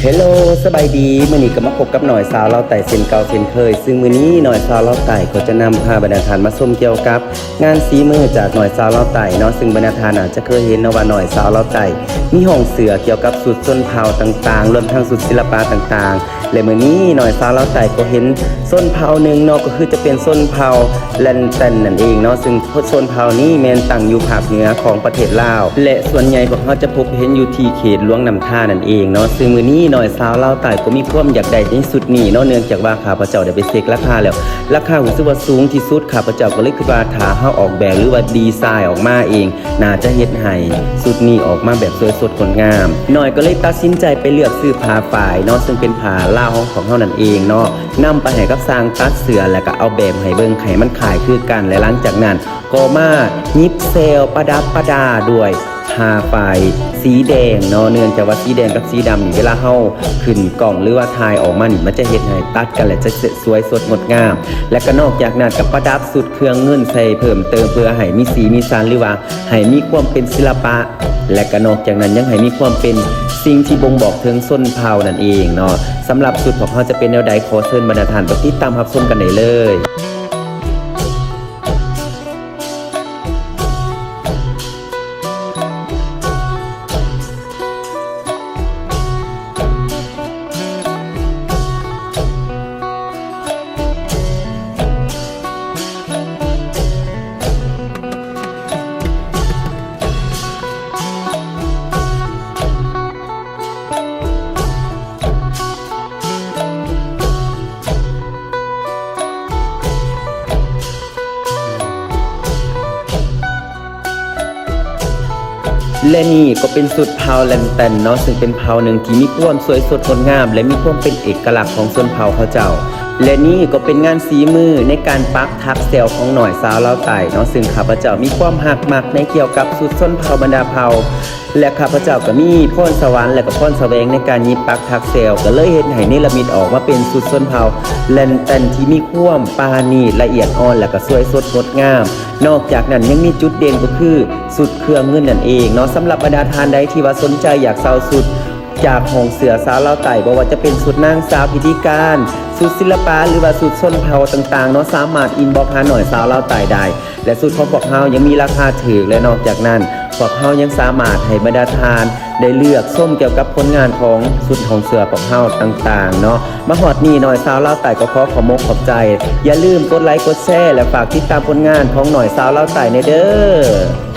ເຮລໂລ ສະບາຍດີ ມື້ນີ້ກໍມາພົບກັບນ້ອຍຊາວລາວໃຕ້ເຊັ່ນເກົ່າເຊັ່ນເຄີຍ. ຊຶ່ງມື້ນີ້ນ້ອຍຊາວລາວໃຕ້ກໍຈະນຳພາບັນດາທ່ານມາຊົມກ່ຽວກັບງານສີມືຈາກນ້ອຍຊາວລາວໃຕ້ເນາະ. ຊຶ່ງບັນດາທ່ານອາດຈະເຄີຍເຫັນເນາະວ່າ ນ້ອຍຊາວລາວໃຕ້ມີຫ້ອງເສື້ອກ່ຽວກັບຊຸດຊົນເຜົ່າຕ່າງໆ ລວມທັງຊຸດສິລະປະຕ່າງໆ. ແລະ ມື້ນີ້ນ້ອຍຊາວລາວໃຕ້ກໍເຫັນຊົນເຜົ່າໜຶ່ງເນາະ ກໍຄືຈະເປັນຊົນເຜົ່າແລນແຕນນັ້ນເອງເນາະ. ຊຶ່ງ ຊົນເຜົ່ານີ້ແມ່ນຕັ້ງຢູ່ພາກເໜືອຂອງປະເທດລາວ ແລະ ສ່ວນໃຫຍ່ພວກເຮົາຈະພົບເຫັນຢູ່ທີ່ເຂດຫຼວງນ້ຳທານັ້ນເອງເນາະ. ຊຶ່ງມື້ນີ້ນ້ອຍຊາວລາວໃຕ້ກໍມີຄວາມຢາກໄດ້ໃນຊຸດນີ້ເນາະ ເນື່ອງຈາກວ່າຂ້າພະເຈົ້າໄດ້ໄປເຊັກລາຄາແລ້ວ ລາຄາຮູ້ສຶກວ່າສູງທີ່ສຸດ. ຂ້າພະເຈົ້າກໍເລີຍຄິດວ່າ ຖ້າເຮົາອອກແບບ ຫຼືວ່າດີໄຊອອກມາເອງ ໜ້າຈະເຮັດໃຫ້ຊຸດນີ້ອອກມາແບບສວຍສົດງົດງາມ. ນ້ອຍກໍເລີຍຕັດສິນໃຈໄປເລືອກຊື້ຜ້າຝ້າຍເນາະ ຊຶ່ງເປັນຜ້າລາວຂອງພວກເຮົານັ້ນເອງເນາະ ນຳໄປໃຫ້ກັບຊ່າງຕັດເສື້ອ ແລ້ວກໍເອົາແບບໃຫ້ເບິ່ງ ໃຫ້ມັນຄ້າຍຄືກັນ ແລະ ຫຼັງຈາກນັ້ນ ກໍມາຫຍິບແຊວປະດັບປະດາດ້ວຍຜ້າຝ້າຍສີແດງເນາະ. ເນື່ອງຈາກວ່າສີແດງກັບສີດຳນີ້ ເວລາເຮົາຂຶ້ນກ້ອງ ຫຼືວ່າຖ່າຍອອກມານີ້ ມັນຈະເຮັດໃຫ້ຕັດກັນ ແລະ ຈະສວຍສົດງົດງາມ. ແລະ ກໍນອກຈາກນັ້ນກໍປະດັບຊຸດເຄື່ອງເງິນໃສ່ເພີ່ມເຕີມ ເພື່ອໃຫ້ມີສີມີສັນ ຫຼືວ່າໃຫ້ມີຄວາມເປັນສິລະປະ ແລະ ກໍນອກຈາກນັ້ນຍັງໃຫ້ມີຄວາມເປັນສິ່ງທີ່ບົ່ງບອກເຖິງຊົນເຜົ່ານັ້ນເອງເນາະ. ສຳລັບຊຸດພວກເຮົາຈະເປັນແນວໃດ ຂໍເຊີນບັນດາທ່ານໄປຕິດຕາມຮັບຊົມກັນໄດ້ເລີຍ. ແລະ ນີ້ກໍເປັນຊຸດເຜົ່າແລນແຕນເນາະ ຊຶ່ງເປັນເຜົ່າໜຶ່ງທີ່ມີຄວາມສວຍສົດງົດງາມ ແລະ ມີຄວາມເປັນເອກະລັກຂອງຊົນເຜົ່າເຂົາເຈົ້າ. ແລະ ນີ້ກໍເປັນງານສີມືໃນການປັກຖັກແຊວຂອງນ້ອຍຊາວລາວໃຕ້ເນາະ ຊຶ່ງຂ້າພະເຈົ້າມີຄວາມຮັກມັກໃນກ່ຽວກັບຊຸດຊົນເຜົ່າບັນດາເຜົ່າ ແລະ ຂ້າພະເຈົ້າກໍມີພອນສະຫວັນ ແລະ ກໍພອນສະແຫວງໃນການຫຍິບປັກຖັກແຊວ ກໍເລີຍເຮັດໃຫ້ເນລະມິດອອກມາເປັນຊຸດຊົນເຜົ່າແລນແຕນທີ່ມີຄວາມປານີດລະອຽດອ່ອນ ແລະ ກໍສວຍສົດງົດງາມ. ນອກຈາກນັ້ນຍັງມີຈຸດເດັ່ນກໍຄືຊຸດເຄື່ອງເງິນນັ້ນເອງເນາະ. ສຳລັບບັນດາທ່ານໃດທີ່ວ່າສົນໃຈຢາກເຊົ່າຊຸດຈາກຫ້ອງເສື້ອຊາວລາວໃຕ້ ບໍ່ວ່າຈະເປັນຊຸດນາງສາວພິທີການ, ຊຸດສິລະປະ ຫຼືວ່າຊຸດຊົນເຜົ່າຕ່າງໆເນາະ, ສາມາດອິນບັອກຫານ້ອຍຊາວລາວໃຕ້ໄດ້. ແລະ ຊຸດຂອງພວກເຮົາຍັງມີລາຄາຖືກ ແລະ ນອກຈາກນັ້ນ ພວກເຮົາຍັງສາມາດໃຫ້ບັນດາທ່ານໄດ້ເລືອກຊົມກ່ຽວກັບຜົນງານຂອງຊຸດຫ້ອງເສື້ອພວກເຮົາຕ່າງໆເນາະ. ມາຮອດນີ້ ນ້ອຍຊາວລາວໃຕ້ກໍຂໍຂອບມົກຂອບໃຈ. ຢ່າລືມກົດໄລກ໌ ກົດແຊ ແລະ ຝາກຕິດຕາມຜົນງານຂອງນ້ອຍຊາວລາວໃຕ້ແດ່ເດີ້.